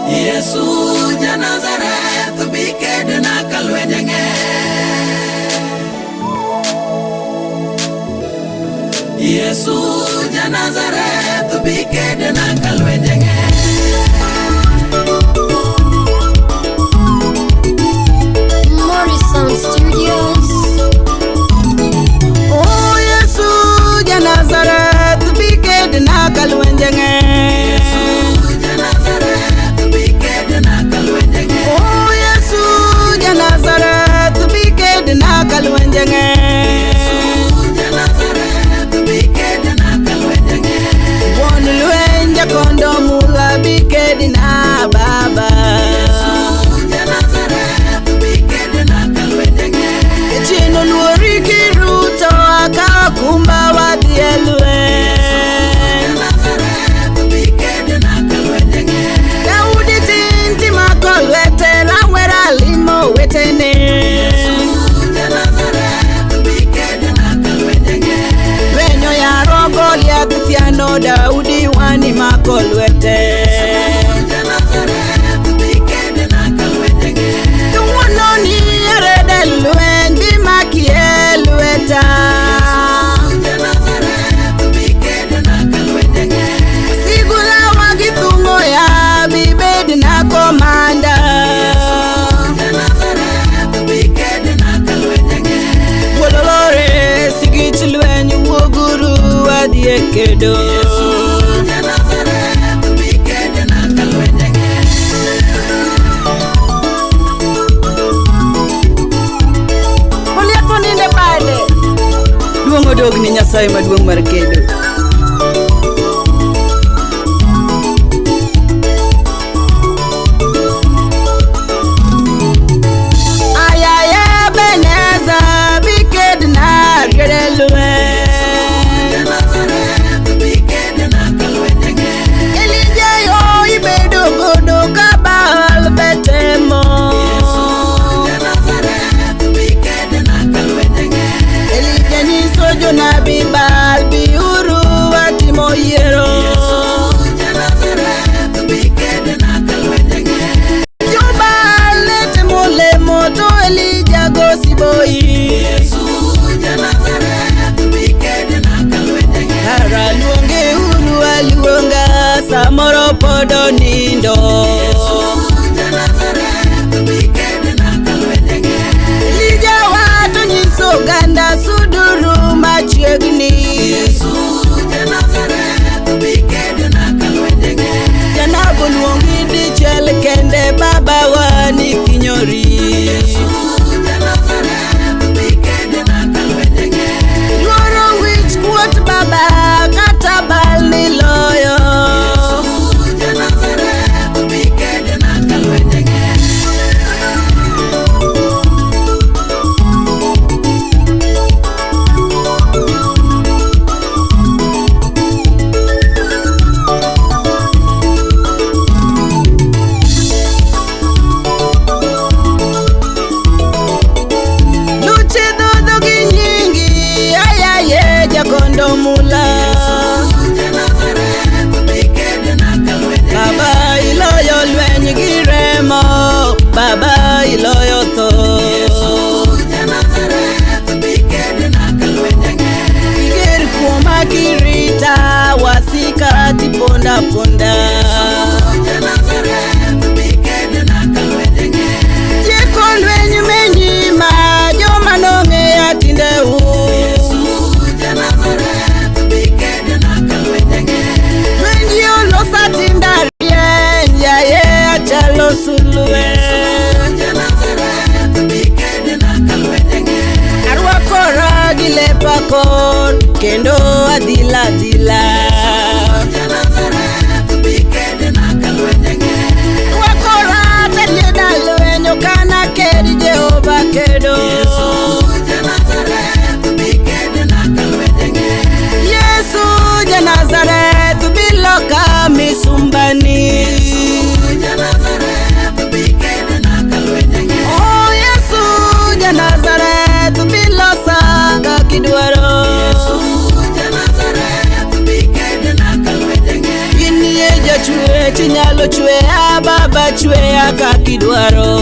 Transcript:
Yesu ja Nazareth bi kedna ka lwenje ng'eny. Yesu ja Nazareth bi kedna ka lwenje ng'eny. Morrison Studios. Oh Yesu ja Nazareth bi kedna ka lwenje ng'eny. Yesu ja Nazareth bi kedna ka lwenje ng'eny. Oh Yesu ja Nazareth bi kedna ka lwenje ng'eny. Yesu ja Nazareth bi kedna ka lwenje ng'eny. Wuon lweny jakondo mula bi kedna baba. Yesu ja Nazareth bi kedna ka lwenje ng'eny. Chino luori kiruto akawo kumba wadhi e lweny. Ja Nazareth bi kedna ka lwenje ng'eny. Daudi tin timako lwete rawera limo wetene. Yesu ja Nazareth bi kedna ka lwenje ng'eny. Lweny oyaro Goliath thiano Daudi wani mako lwete. Ja Nazareth bi kedna ka lwenje ng'eny. Kawuono ni arede lweny bi maki e lweta. Ja Nazareth bi kedna ka lwenje ng'eny. Sigulawa gi thung'o ya bi bedna komanda. Ja Nazareth bi kedna ka lwenje ng'eny. Wuololore sigich lweny wuoguru wadhi e kedo. Ja Nazareth bi kedna ka lwenje ng'eny. Goliath oninde bade. Duong' odog ni Nyasaye maduong' mar kedo. Ayaya Ebeneza bi kedna riere lweny. Ja Nazareth bi kedna ka lwenje ng'eny. Elija yo ibedo godo ka Baal betemo. Ja Nazareth bi kedna ka lwenje ng'eny. Elija nyiso jonabi Baal biuru watimo yiero. Ja Nazareth bi kedna ka lwenje ng'eny. Jo Baal ne temo lemo to Elija go siboi. Yesu ja Nazareth bi kedna ka lwenje ng'eny. Kara luonge uru aluonga samoro pod onindo. Yesu ja Nazareth bi kedna ka lwenje ng'eny. Elija wato nyiso oganda suduru machiegni. Yesu ja Nazareth bi kedna ka lwenje ng'eny. Janabo luongi dichiel kende babawa ni kinyori. Yesu ja Nazareth bi kedna ka lwenje ng'eny. Luoro wich kuot baba kata Baal ni loyo. Yesu ja Nazareth bi kedna ka lwenje ng'eny. Luche dhodho gi nyingi ayaye jakondo mula. Ja Nazareth bi kedna ka lwenje ng'eny. Baba iloyo lweny gi remo, baba iloyo tho. Yesu ja Nazareth bi kedna ka lwenje ng'eny. Iger kuoma kirita wasika tiponda ponda. Ja Nazareth bi kedna ka lwenje ng'eny. Tieko lweny menyima joma nong'eya tindeu. Yesu ja Nazareth bi kedna ka lwenje ng'eny. Lwenji olosa tinda rieny yaye achalo sulwe. Ja Nazareth bi kedna ka lwenje ng'eny. Arwakora gi lepa kor kendo adhila adhila. Ja Nazareth bi Chwech inyalo chweya, Baba chweya kaka idwaro.